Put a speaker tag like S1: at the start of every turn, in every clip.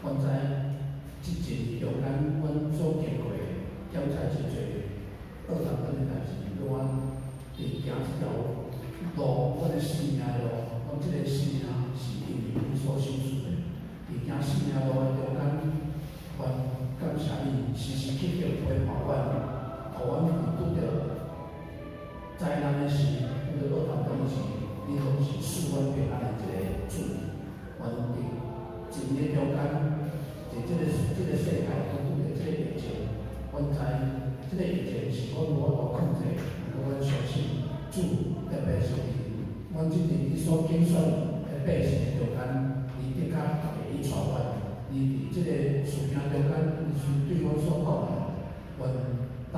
S1: 阮知這一年中間，阮所經過的檢查真濟惡頭轉的代誌，予阮佇行這條路，阮的生命的路，阮這个生命是因為你所賞賜的。佇行生命路的中間，阮感謝你時時刻刻陪伴阮，予阮佇拄著災難的時，拄著惡頭轉的時，你攏是賜阮平安的一个主。阮佇一年中間，佇這個世界，阮拄著這個疫情，阮知這個疫情是阮無法度控制，毋過阮相信主，特別是佇阮這陣你所揀選的百姓的中間，你的確會去帶阮。你佇這個事件中間，你是對阮所講的，阮當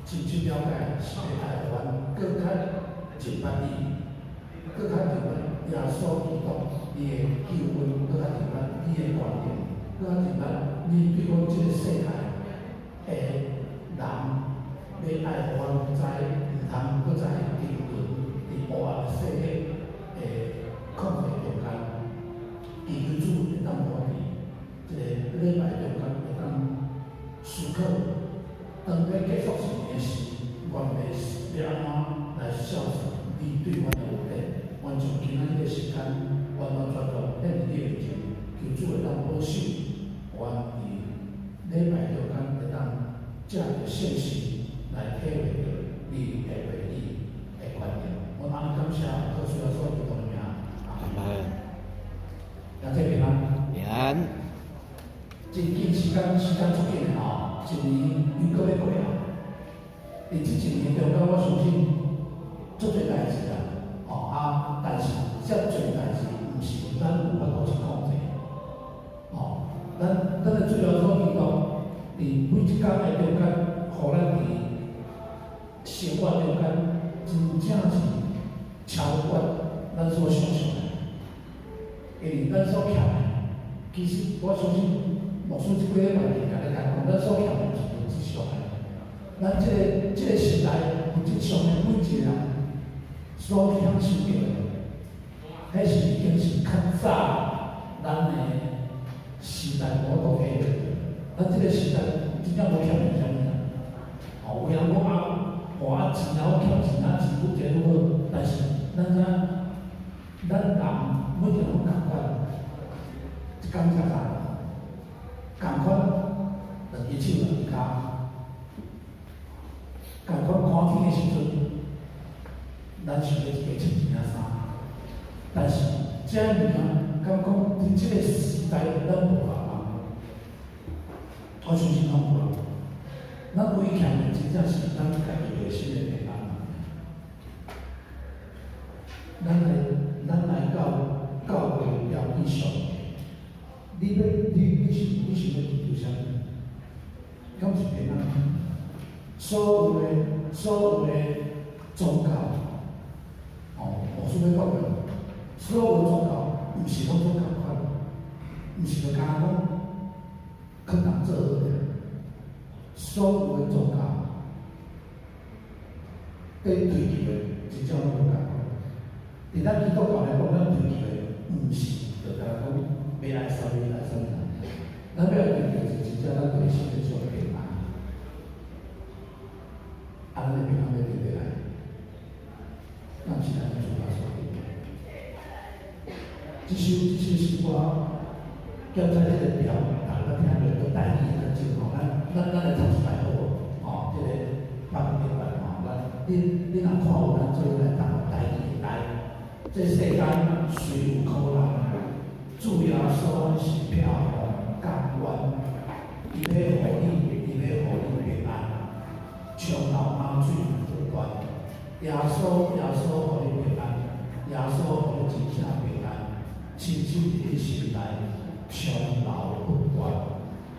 S1: 真深了解，是欲愛予阮閣較認捌你，閣較認捌耶穌基督伊的救恩，閣較認捌你的權能，閣較認捌你對阮這個世界的人，欲愛予阮知，毋通閣再沉淪佇黑暗的勢力的控制中間。祈求主會當予阮佇這个禮拜中間會當思考，當欲結束一年時，阮欲按怎來孝順你對阮的恩典？阮將今仔日的時間完完全全獻佇你面前，求主會當保守阮佇禮拜中間會當藉著聖神來體會著你的話語的權能。阮按呢感謝，靠主耶穌基督的名。阿門。大家平安。
S2: 平安。
S1: 真緊時間，時間足緊的吼，一年又閣欲過啊。佇這一年中間，我相信足濟代誌啦，吼啊，但是遮濟代誌毋是咱有法度去控制，吼，咱的主耶穌基督佇每一工的中間，予咱佇生活中間真正是超越咱所想象的，因為咱所欠的，其實我相信牧師這幾禮拜定定咧講，咱所欠的是物質上的。咱這個時代物質上的每一個人所享受著的，彼是已經是較早咱的時代無法度體會。咱這個時代真正無欠伊啥物啦。吼，有人講啊，吼啊錢啊，我欠錢啊，錢愈濟愈好，但是咱知影，咱人每一個人攏仝款，一工食三頓，仝款兩支手兩支跤。仝款寒天的時陣，咱想欲一家穿一領衫，但是這物件，敢講佇這個時代，咱無法度。我相信攏無。咱唯欠的真正是咱家己內心的平安。咱來到教會標記上帝，你欲你你想你想欲追求啥物？敢是平安？所有的宗教，吼，牧師欲講的，所有的宗教毋是攏總仝款，毋是就干焦講勸人做好爾。所有的宗教，佇追求的真正攏無仝款。佇咱基督教來講，咱追求的毋是就干焦講欲愛啥物愛啥物，咱欲來追求是真正咱內心的這種平安。啊，咱的平安欲佇佗來？敢是咱主耶穌基督？這首詩歌，兼在這個調，逐家聽著都台語較少吼，咱來讀一擺好無？吼，這個808吼，咱你若看有咱做伙來讀台語來。這世間雖有苦難，主耶穌是避風港灣，伊欲予你，伊欲予你平安，長流馬水不斷。耶穌，耶穌予你平安，耶穌予你真正平安，深深佇你心內長流不斷。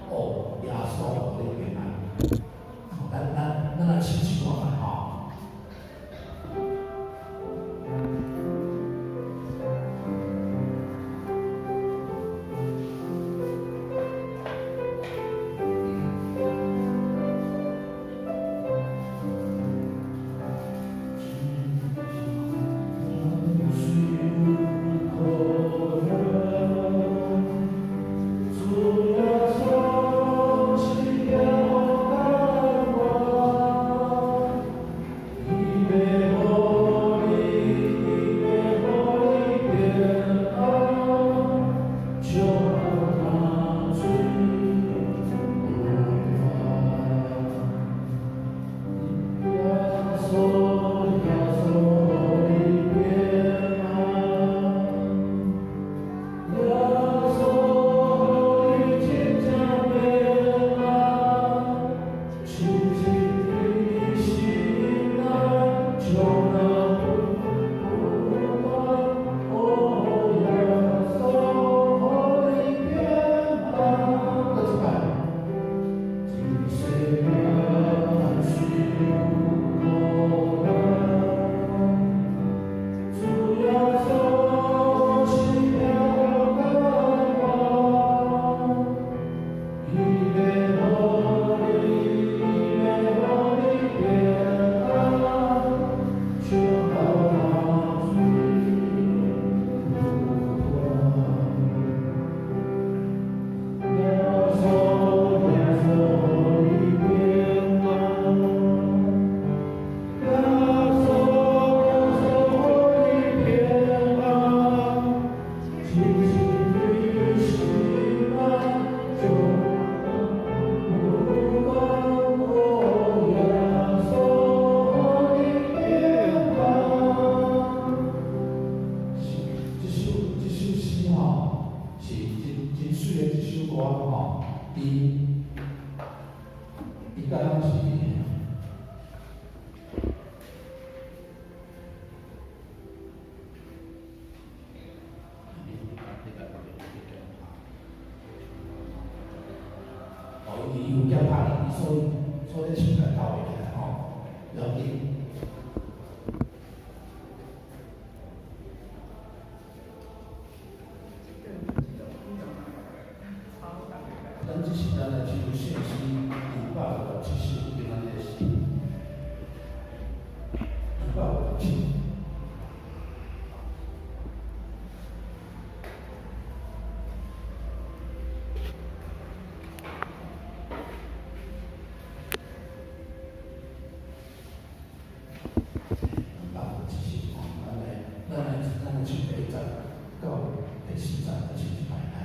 S1: 哦，耶穌予你平安。咱來試試看覓吼。是真真媠的一首歌吼，伊敢若是。哦，伊有寄拍去，所以手甲斗會起來吼，要緊。咱這是咱來唱聖詩257首，今仔日是257。257首，咱來唱第一節到第四節，來唱一擺來。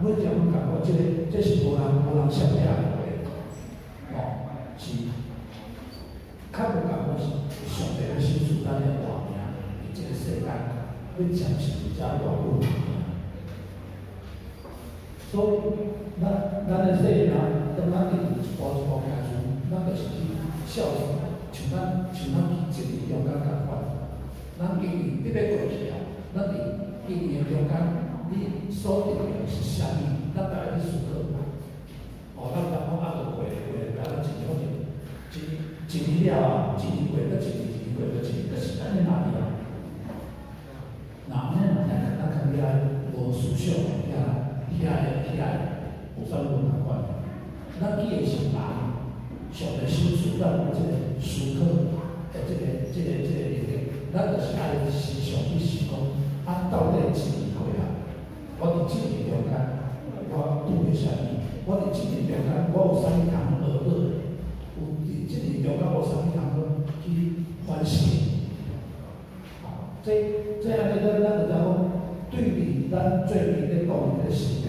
S1: 每一个人感覺這個，這是無人無人設定的話，哦。所以咱的生命，當咱一直一步一步行時，咱就是去孝順，像咱去一年中間仝款。咱經年得欲過去啊，咱佇經年中間，你所得著的是啥物？咱逐家去思考。哦，咱毋通講啊，就過過過，咱一年一一年了啊，一年過，閣一年，一年過，閣一年，就是按呢拿去啊。若按呢若聽，咱較遐無思想，遐有啥物無仝款？咱記的是人，上帝賞賜咱有這個思考的這個能力，咱就是愛時常去想講，啊，到底一年過啊，我佇這年中間，我拄著啥物？我佇這年中間，我有啥物通學到的？有佇這年中間，我有啥物通去反省？這按呢，咱就知講，對佇咱最近咧講的這個時間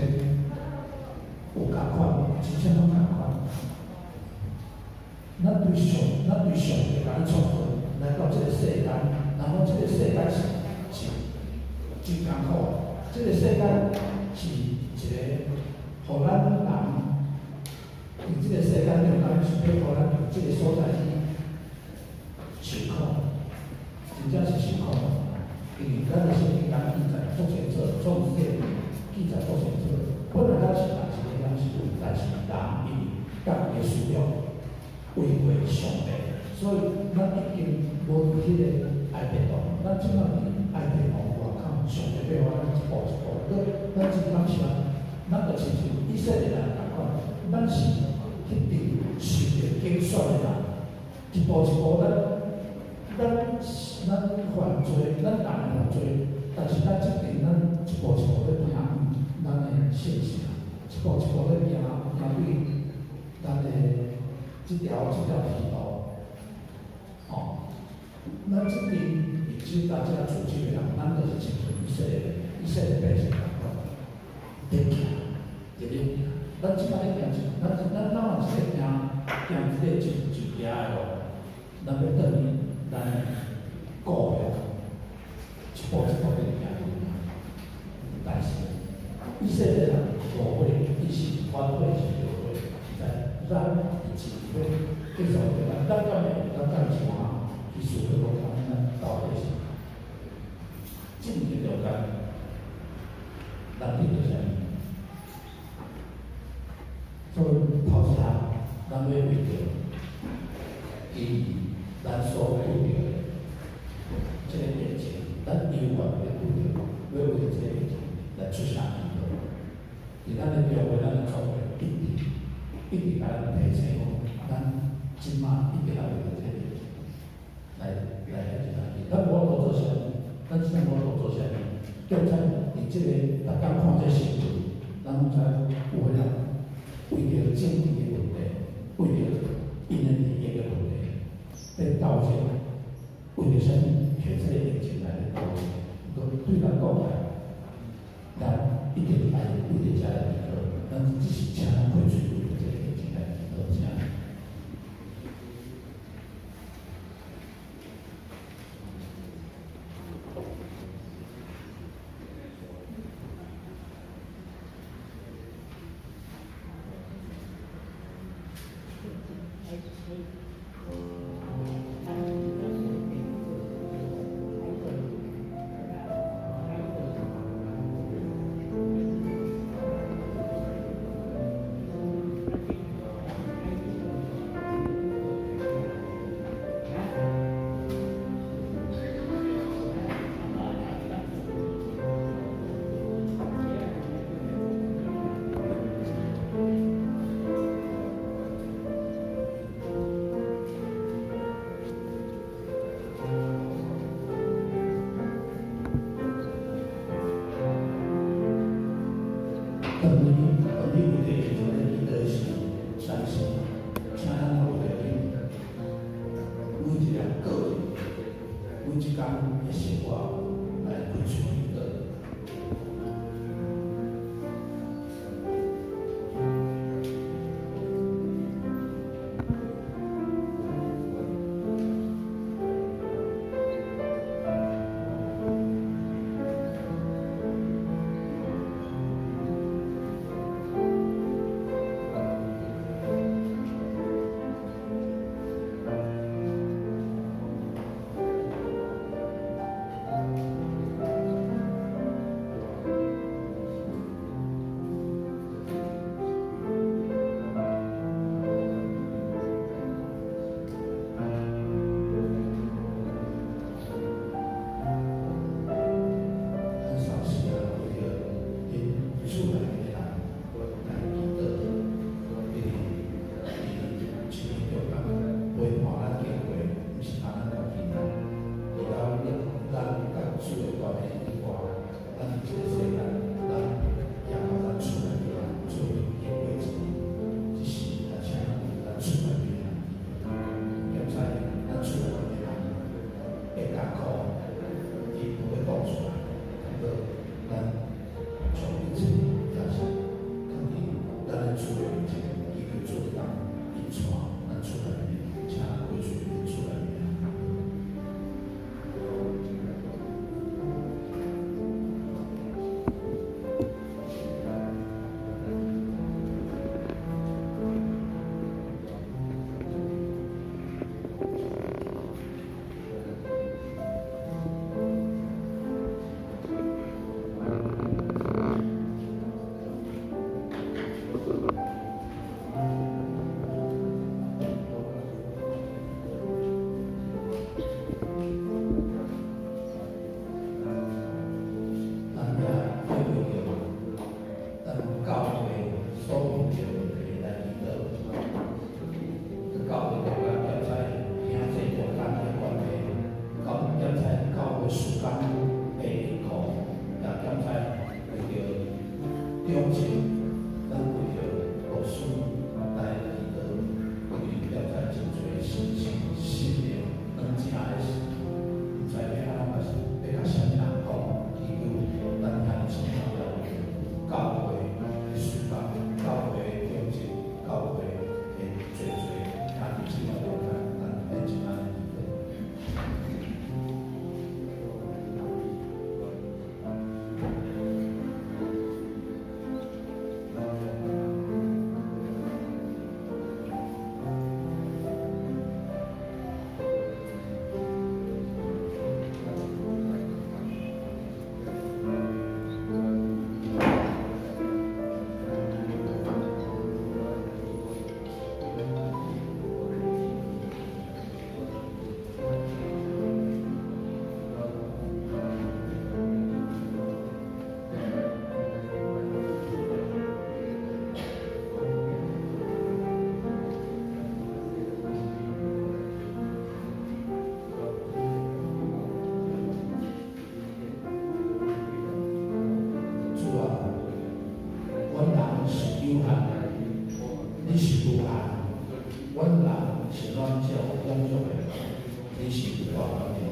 S1: 有仝款，真正攏仝款。咱對上帝共咱創造來到這個世間，然後這個世間是真艱苦的，這個世間是一個，予咱人佇這個世間中間是欲予咱佇這個所在去受苦，真正是受苦。因為咱的聖經內記載足清楚，創世記載足清楚。本來咱是人一個人是有，但是人因為家己的思想違背上帝，所以咱已經無佇彼個埃及王，咱這擺佇埃及王外口，上帝欲予咱一步一步。咱真感謝，咱就親像以色列人仝款，咱是彼陣受著揀選的人，一步一步咱犯罪，咱人犯罪，但是咱這陣咱一步一步咧行咱的信心，一步一步咧行行對咱的這條鐵路，吼，咱這陣已經大家組織的人，咱就是親像以色列百姓仝款，佇行，佇咧行。咱這擺咧行，咱嘛是咧行行這個就行的路，咱欲轉去咱的故鄉，一步一步咧行。但是以色列人誤會，伊是反悔是後悔，實在咱是欲繼續咱咱敢會想去思考講，咱到底是這年中間，咱得著啥物？所以頭一項，咱欲為著今年咱所拄著的這個疫情，咱猶原會拄著，欲為著這個疫情來出聲祈禱。佇咱的教會，咱的主會一直一直共咱提醒講，咱這擺一定愛為著這個疫情來一來去。咱無法度做啥物，咱真正無法度做啥物。叫咱佇這個逐工看這新聞，咱攏知有的人為著政治的問題，為著𪜶的利益的問題，咧鬥爭，為著啥物？提這個疫情來咧鬥爭。毋過對咱講來，咱一定愛為著遮來祈禱，咱只是請咱開喙為著這個疫情來祈禱，請。當你為著疫情咧祈禱時，相信請咱為著恁每一個個人、每一工的生活來開喙祈禱。阮人是軟弱軟弱的，你是大剛強。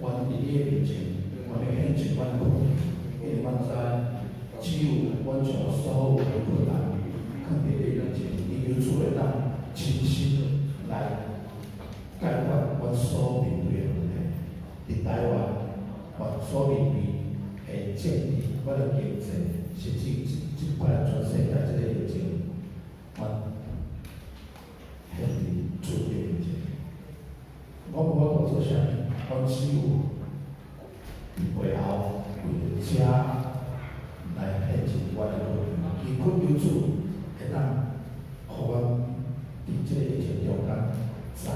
S1: 阮佇你的面前，阮欲獻上阮的苦求，因為阮知，只有阮將所有的困難囥佇你面前，祈求主會當親身來解決阮所面對的問題。佇台灣，阮所面對的政治、阮的經濟，甚至這擺全世界這个疫情，阮獻佇主的面前。我無法度做啥物，阮只有佇背後為著遮來獻上阮的苦求，祈求主會當予阮佇這个疫情中間知影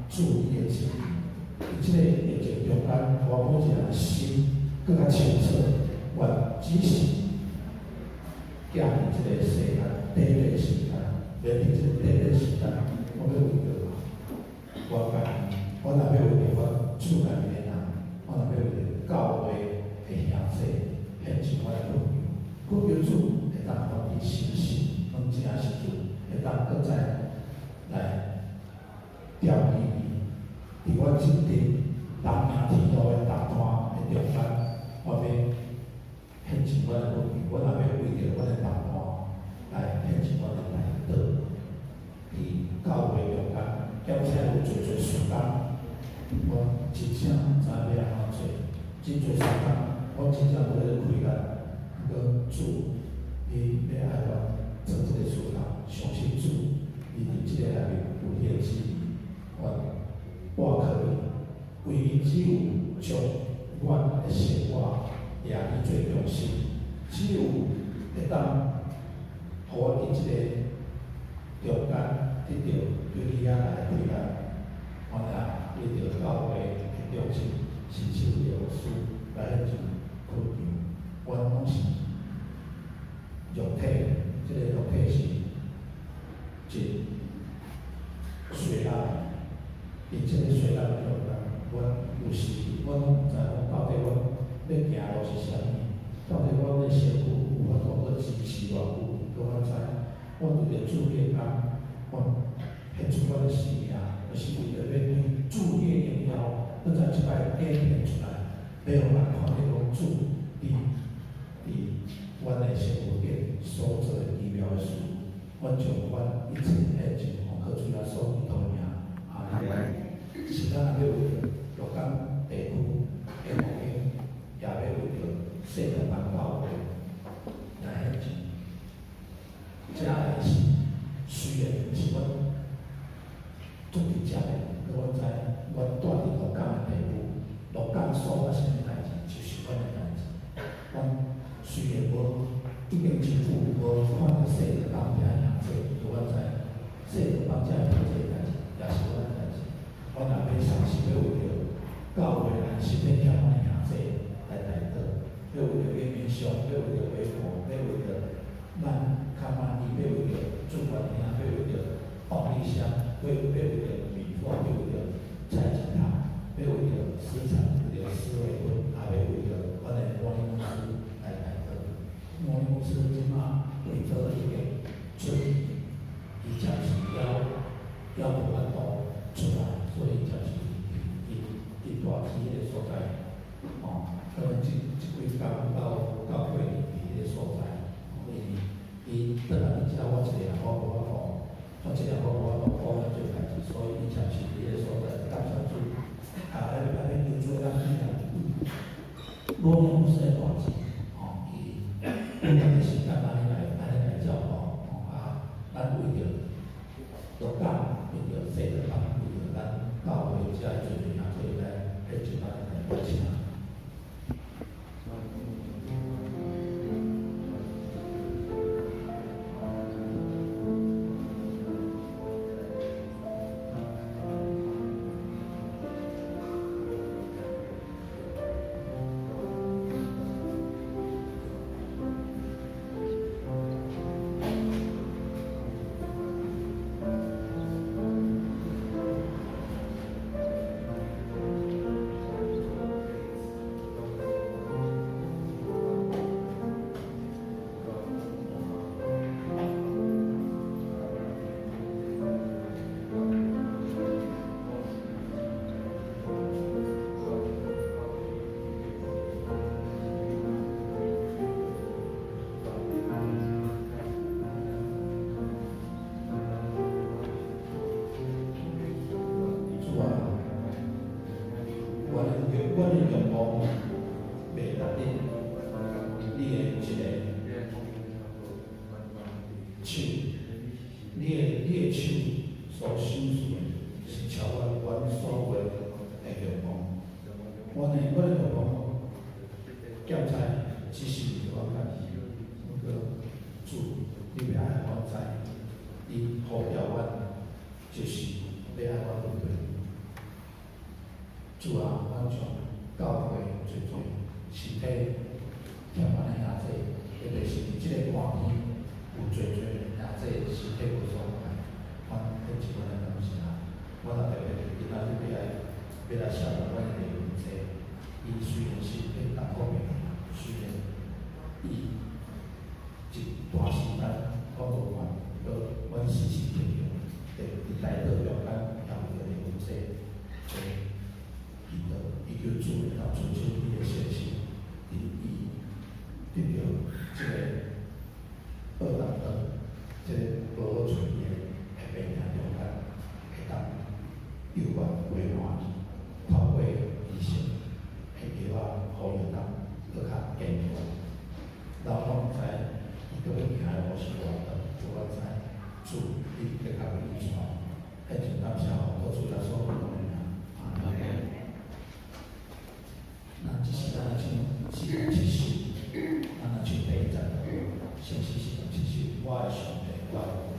S1: 主你的旨意，佇這個疫情中間，予阮每一個人心閣較清楚，阮只是行佇這个世間短短時間，欲佇這個短短時間，我欲為著我家己，我若欲為著阮厝內面的人，我若欲為著教會的兄弟獻上我的苦求，苦求主會當予阮佇信心攏正時陣，會當閣再來惦記伊。佇阮這陣東營鐵路的重擔的中間，我欲獻上我的苦求，我若欲為著阮的同伴來獻上阮的代禱。佇教會中間，兼且有濟濟事工，我真正毋知欲按怎做，真濟事工，我真正無咧開力。毋過主，你欲愛阮做這个事工，相信主，你佇這个內面有你的旨意，阮倚靠你，唯一只有將阮的生活掠去做中心，只有會當予阮佇這个中間得著對你遐來的開力，阮也為著教會的中心，是手的牧師來獻上苦求，阮攏是肉體，這个肉體是真衰落，佇這个衰落的中間，阮有時阮攏毋知講到底阮欲行路是啥物，到底阮的身軀有法度閣支持偌久，閣阮知，阮為著主的工，阮獻出阮的生命，就是為著欲對主的榮耀，閣再一擺展現出來，欲予人看見講主佇佇阮的身軀頂所做的奇妙的事，阮將阮一切獻上，奉靠主耶穌基督的名，阿門。是咱若欲為著鹿港地區的復興，也欲為著世界邦教會來獻上。這個是雖然毋是阮足直接的，閣阮知，阮蹛佇鹿港的地區，鹿港所發生的代誌就是阮的代誌。阮雖然無已經真久無看著世界邦遮兄弟，閣阮知世界邦遮做這個代誌，也是阮的代誌。阮若欲相信，欲為著教會安心欲欠阮的兄弟來代禱，欲為著永明上，欲為著維護，欲為著咱較滿意，欲為著主權兄，欲為著王立祥，欲為著米鳳，欲為著蔡金堂，欲為著石產，為著施偉坤，也欲為著阮的摩尼牧師來代禱。摩尼牧師這馬為做已經出，伊暫時猶無法度出來，所以暫時佇佇大溪彼個所在，吼，可能這幾工到過年佇彼個所在，因為伊轉來佇遮，我一個人我無法度，我一個人我無法度顧遐濟代誌，所以伊暫時佇彼個所在，感謝主，啊，啊，欲求主咱彼個羅牧師的大志，吼，伊有當的時間按呢來照顧，吼啊，咱為著鹿港，為著世界邦，為著咱教會遮濟濟兄弟來獻上咱的代請。阮的願望袂達得你的一个手，你的手所賞賜的是超越阮所有的願望。阮的願望檢查只是為著阮家己，毋過主，你欲愛予阮知，你呼召阮就是欲愛阮面對。主啊，阮將教會濟濟身體欠阮的兄弟，特別是佇這個寒天有濟濟兄弟身體無爽快，阮獻一份的感謝。阮也特別今仔日欲來謝阮的李文濟，伊雖然身體重苦病，雖然伊一段時間講無完，閣阮時時刻刻佇代禱中間也為著李文濟做祈禱，伊求主會當伸出伊的聖手，佇伊得著這個惡膽腸，這個無好處理的病痛中間，會當猶原陪伴伊，透過醫生的藥仔，予伊當閣較健康。然後我毋知伊閣欲行的路是偌長，無我知，主你的確伊帶，獻上感謝，奉主耶穌基督的名，阿門。那這是咱來唱四十七首，咱來唱第一節，聖詩四十七首，我的上帝，我的王。